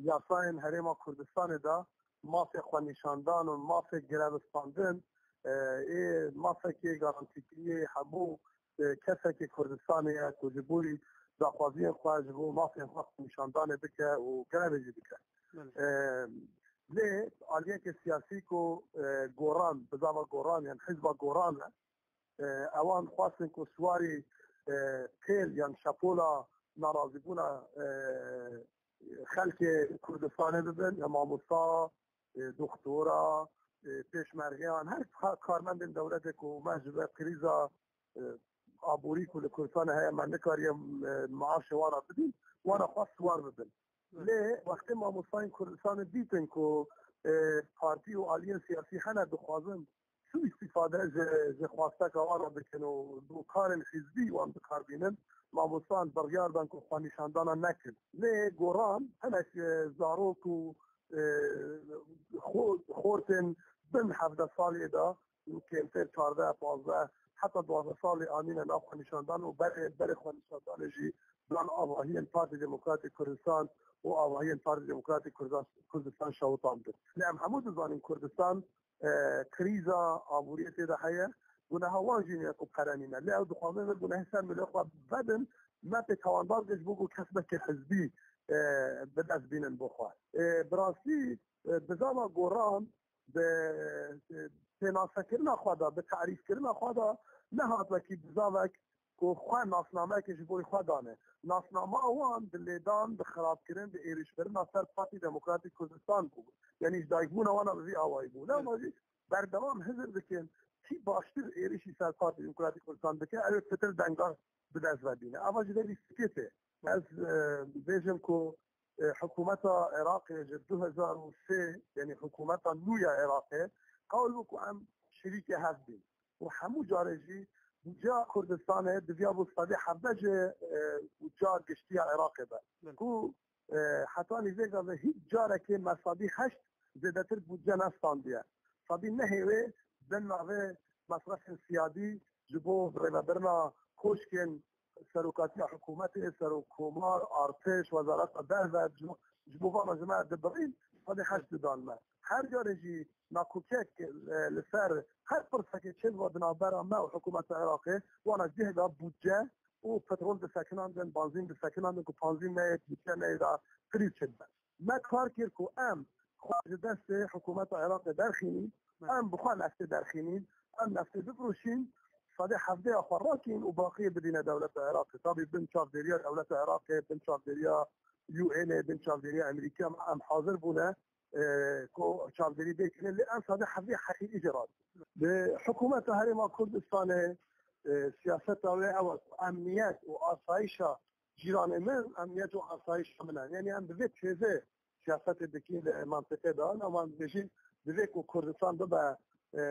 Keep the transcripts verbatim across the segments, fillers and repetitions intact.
Yasayên Herêma Kurdistanê de mafê xwenîşandan û mafê grevistandin, e, ê mafekê garantîkiriyê hemû, e, kesekê Kurdistanê ye ku ji bo daxwaziyên xwe, ji bo mafên xwe xwenîşandanê bike û grevê jî bike. Belê. E, lê aliyekê siyasî ku, e, goran, bizava goran, yan hizba goran e, e, ewan xwestin ku siwarî, e, têl yan şepola narazîbûna, e, xelkê Kurdistanê bibin, ya mamosta, e, doktora, e, pêşmergeyan, her ka-, karmendên dewletê ku me ji ber krîza, e, aborî ku li Kurdistanê heye, me nikariye, e, maaşê wan re bidîn, wana xwest siwar bibin. Lê wextê mamostayên Kurdistanê dîtin ku, e, partî û aliyên siyasî hene dixwazin su îstîfade ji, ji xwesteka wan re bikin û bo karên hizbî wan bi kar bînin, mamostan biryar dan ku xwenîşandana nekin. Lê goran hinek, e, zarok û, e, xo-, xortên bin hevdeh salê de û kêmtir çardeh, pazdeh, heta duwazdeh salê anîne nav xwenîşandan û berê, berê xwenîşandanê jî dan avahiyên Partî Demokratîk Kurdistan û avahiyên Partî Demokratîk Kurdas-, Kurdistan şewitandin. Lê em hemû dizanin Kurdistan, e, krîza aboriyê tê de heye. Guneha wan jî niye ku pere nîne. Lê ew dixwazin vê gunehê ser milê xwe vedin, me pê tawanbar kir ji bo ku kesbekê hizbî, e, bi dest bînin bo xwe. E, bi rastî, e, bizava goran bi, e, pênasekirina xwe de, bi tarîfkirina xwe de nehat wekî bizavek ku xwe nasnameyekê ji bo xwe dane. Nasnama wan bi lêdan, bi xirabkirin, bi êrişkirina ser Partî Demokratîk Kurdistan bû. Yanî ji dayikbûna wan a bi vî awayî bû. Lewma jî berdewam hizir dikin, kî baştir êrişî ser Partî Demokratîk Kurdistan bike, ew ê pitir denga bi dest ve bîne. Ava ji derî sikê tê. Ez, e, bêjim ku, e, hikûmeta Iraqê ji du hezar û sê, yanî hikûmeta nû ya Iraqê, qewil bû ku em şirîkê hev bîn. Û hemû carê jî budceya Kurdistanê divya bo sedê hevdeh ji, e, budceya giştî ya Iraqê be. Belê. Ku, e, hetanî vêga ve hîç carekê me sedî heşt zêdetir budce nestandiye. Sedî nehê wê bin navê mesrefên siyadî ji bo birêvebirina koşkên serokatiya hikûmetê, serokkomar, artêş, wezareta derve, ji bo, ji bo vana ji me dibirîn, sedê heşt didan me. Her carê jî nakokiyek, e, li ser her pirsekê çêdiba di navbera me û hikûmeta Iraqê, wana cih da budce û petrol disekinandin, banzîn disekinandin ku banzîn neyê, budce neyê da krîz çêdibe. Me kar kir ku em xwe ji destê hikûmeta Iraqê derxînîn, Belê. Em bi xwe neftê derxînîn, em neftê bifroşîn, sedê hevdeh ya xwe rakîn û baqiyê bidîne dewleta Iraqê. Tabî bin çavdêriya dewleta Iraqê, bin çavdêriya U N ê, bin çavdêriya Amerîkî em, em hazir bûne, e, ku çavdêrî bê kirin, lê em sedê hevdeh heqîqî jê radin. Li hikûmeta Herêma Kurdistanê, e, siyaseta wê ew e ku emniyet û asayişa cîranê min, emniyet û asayişa min e. Yanî em bi vê têzê siyasetê dikîn li mentiqê de, ama em dibêjin divê ku Kurdistan bibe, e,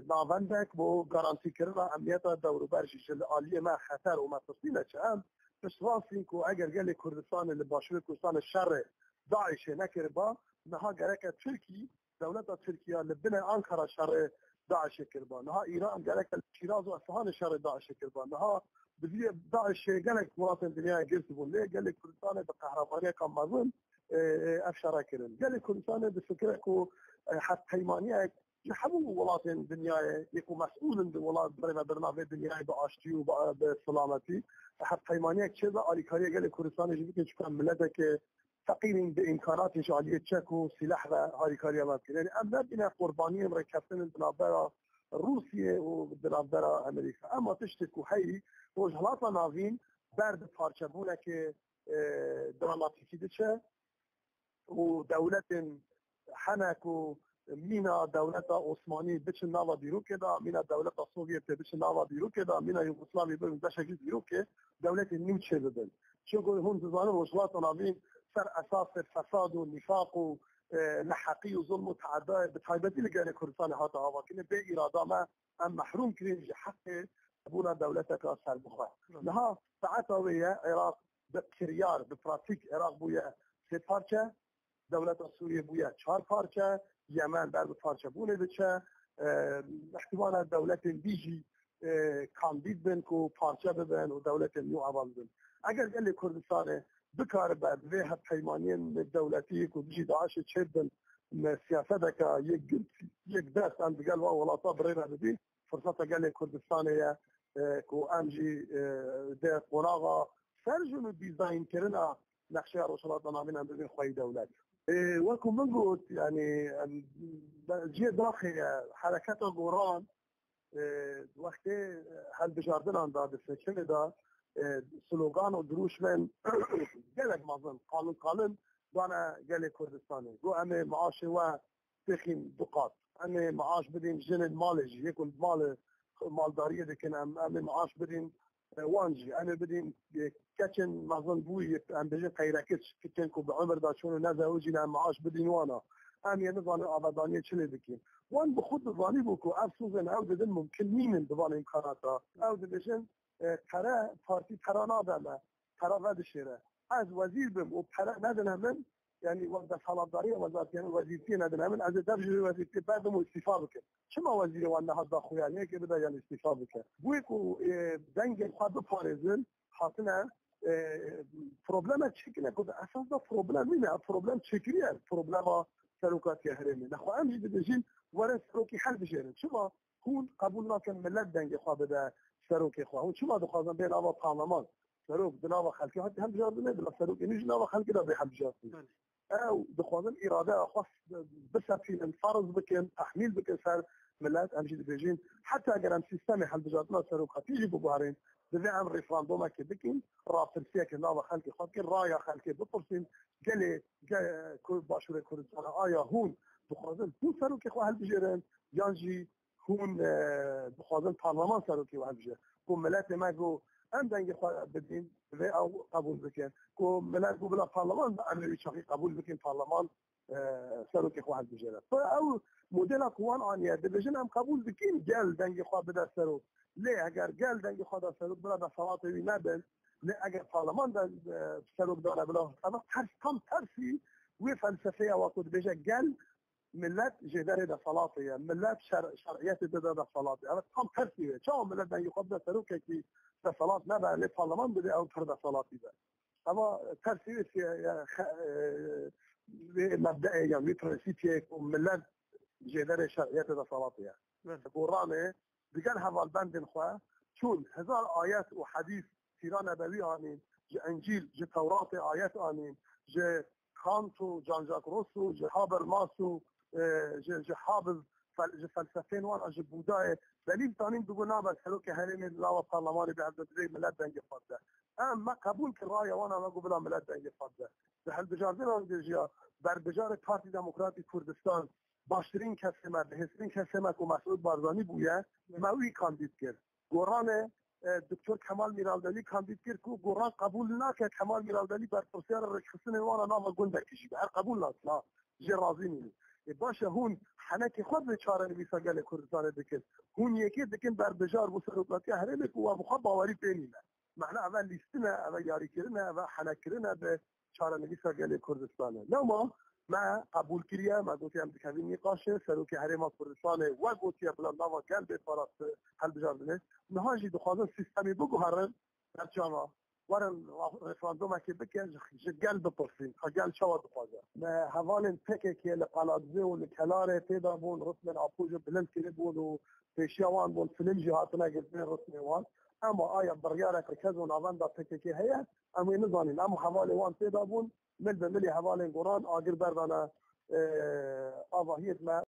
navendek bo garantîkirina emniyeta dewrûber jî. Ji aliyê me xeter û metirsî ne çi? Em piştrast in ku eger gelê Kurdistanê li Başûrê Kurdistanê şerê DAIŞê nekiriba, niha gereke Tirkî, dewleta Tirkiye li binê Ankara şerê DAIŞê kiriba. Niha Îran gereke li Şîraz û Esfahanê şerê DAIŞê kiriba. Niha bi vî DAIŞê gelek welatên dinyayê girtibûn. Lê gelê Kurdistanê bi qehremaniyeka mezin, e, e, ev şere kirin. Gelê Kurdistanê difikire ku, e, hevpeymaniyek ji hemû welatên dinyayê, yê ku mesûl in di welat, birêvebirina vê dinyayê bi aştî û bi, bi silametî, hevpeymaniyek çêbe, alîkariya gelê Kurdistanê jî bikin, çunka mileteke feqîr in, bi îmkanatê ji aliyê çek û sîleh ve alîkariya me bikin. Yanî em nebîne qurbaniyên rêkeftinên di navbera Rûsiyê û di navbera Amerîka. Ema tiştê ku heyî, Rojhilata Navîn ber bi parçebûnekê, e, dramatîkî diçe û dewletên hene ku mîna dewleta Osmanî biçin nava dîrokê de, mîna dewleta Sovyetê biçin nava dîrokê de, mîna Yugoslavya bibin beşek ji dîrokê, dewletên nû çêbibin. Çunku hûn dizanin Rojhilata Navîn ser esasê fesad û nîfaq û, e, neheqî û zulm û teedayê bi taybetî li gelê Kurdistanê hate avakirinê, bê îrada me em mehrûm kirin ji heqê bûna dewleteka serbixwe. Niha saeta wê ye, Iraq bi kiryar, bi pratîk Iraq bûye sê parçe, dewleta Sûriyê bûye çar parçe, Yemen ber bi parçebûnê diçe, e, ihtimala dewletên dî jî, e, kandîd bin ku parçe bibin û dewletên nû heval bin. Eger gelê Kurdistanê bikaribe bi vê hevpeymaniyên dewletî ku dijî DAIŞê çêbibin, me siyaseteke yek gund, yek dest em digel wan welata bi rê re bidîn, firseta gelê Kurdistanê ye, e, ku em jî, e, dê qonaxa ser jin û dîzayinkirina nexşeya Rojhilata Navîn em bibin xweyî dewlet. E, wekî min got, yanî, em, be-, cihê daxê ye, hereketa Goran, e, wextê, e, hilbijardinan de, di seçimê de, e, slogan û dirûşmên gelek mezin, qalin qalin dane gelê Kurdistanê. Got, em ê maaşê we bixîn du qat. Em ê maaş bidîn jinên malê jî, yê ku malê, maldariyê dikin, em, em ê maaş bidîn, e, wan jî. Em ê bidîn, e, keçên mezin bûyî, em bêjin qeyrekiç, keçên ku bi umir de çûn û nezewicî ne, em maaş bidîn wana. Em yê nizanin avedaniyê çi lê dikîn. Wan bi xwe dizanîbû ku ev sozên ew didin mumkin nînin bi van îmkanata. Ew dibêjin, e, pere, partî pera nade me, pera vedişêre. Ez wezîr bim û pere nedine min, yanî wek desthilatdariyê wezartiyê wezîrtiyê nedine min, ez ê dev ji wezîrtiyê berdim û îstîfa bikim. Çima wezîrê wan nehat da xuya, neyekê bide yan îstîfa bike? Bûyê ku, e, dengê xwe biparêzin, hatine, e, problemek çêkirine ku di esas de problem nîne, problem çêkirî ye, problema serokatiya herêmê. Nexwe em jî dibêjin, werin serokî hilbijêrin. Çima? Hûn qebûl nakin millet dengê xwe bide serokê xwe. Hûn çima dixwazin bên ava parleman? Serok di nava xelkê hatî hilbijartinê, bila serokê nû jî nava xelkê de bê hilbijartinê. Belê. Ew dixwazin îradeya xwe bisepînin, ferz bikin, tehmîl bikin ser millet. Em jî dibêjin, heta eger em sîstemê hilbijartina serokatî jî biguherîn, divê em referandumekê bikin, rapirsiyeke nava xelkê xwe bikin, raya xelkê bipirsîn, gelê, ge-, Kur-, Başûrê Kurdistana, aya hûn dixwazin hûn serokê xwe hilbijêrin, yan jî hûn, e, dixwazin parleman serokê we hilbijêre. Ku miletê me ku em dengê xwe bidîn, divê ew qebûl bikin. Ku milet ku bila parleman be, em ê wî çaxî qebûl bikin, parleman, e, serokê xwe hilbijêre. Ew modela ku wan aniye, dibêjin em qebûl dikin gel dengê xwe bide serok. Lê eger gel dengê xwe da serok, bila desthilatê wî nebin, lê eger parleman de, e, serok dane bila, ev ters, tam tersî wê felsefeya wa ku dibêje gel millet jêderê desthilatê ye. Millet şer-, şer'iyetê dide desthilatê. Ev tam tersî wê. Çawa millet dengê xwe bide serokekî desthilat nebe, lê parleman bide ew pir desthilatî be? Eva tersî wê siye-, ya, xe-, e, wê mebdeê yan wê prensîpê ku millet jêderê şer'iyetê desthilatê ye. Evet. Goranê digel hevalbendên xwe çûn hezar ayet û hedîs, sîra nebewî anîn, ji Encîl, ji Tewratê ayet anîn, ji Kant û Jean-Jacques Rousseau, ji Habermas û, e, ji, ji Hobbes, fel-, ji felsefeyên wan, ji Budayê delîl tanîn, digo nabe serokê herêmê di nava parlemanê be, hevde divê millet dengê xwe bide. Em me qebûl kir raya wan, em me got bila millet dengê xwe bide. Di hilbijartinan de jî ya berbijarê Partî Demokratî Kurdistan, baştirîn kesê me, bihêztirîn kesê me ku Mesûd Barzanî bûye, me wî kandîd kir. Goranê, e, Doktor Kemal Mîraldelî kandîd kir ku Goran qebûl nake Kemal Mîraldelî berpirsiyara rêkxistinê wana nava gundekî jî be. Her qebûl nakin, ha, jê razî nînin. Ê baş e, hûn henekê xwe bi çarenivîsa gelê Kurdistanê dikin. Hûn yekê dikin berbijar bo serokatiya herêmê ku we bi xwe bawerî pê nîne. Mehna eve lîstin e, eve yarîkirin e, eve henekkirin e bi çarenivîsa gelê Kurdistanê. Lewma me qebûl kiriye, me gotiye em dikevin nîqaşê, serokê herêma Kurdistanê we gotiye bila nava gel bê parastin, hilbijardinê. Niha jî dixwazin sîstemî biguherin, berçava werin referandumekê bikin, ji, ji gel bipirsîn, ka gel çawa dixwaze. Me hevalên P K K li Qelabzê û li Kelarê tê de bûn, ritmên Apo jî bilind kiribûn û pêşiya wan bûn, film jî hatine girtin ritmê wan. Ema aya biryarek rikez û navenda P K K heye, em wê nizanin. Em hevalê wan tê de bûn, mil bi milê hevalên Goran agir berdane, e, avahiyê me.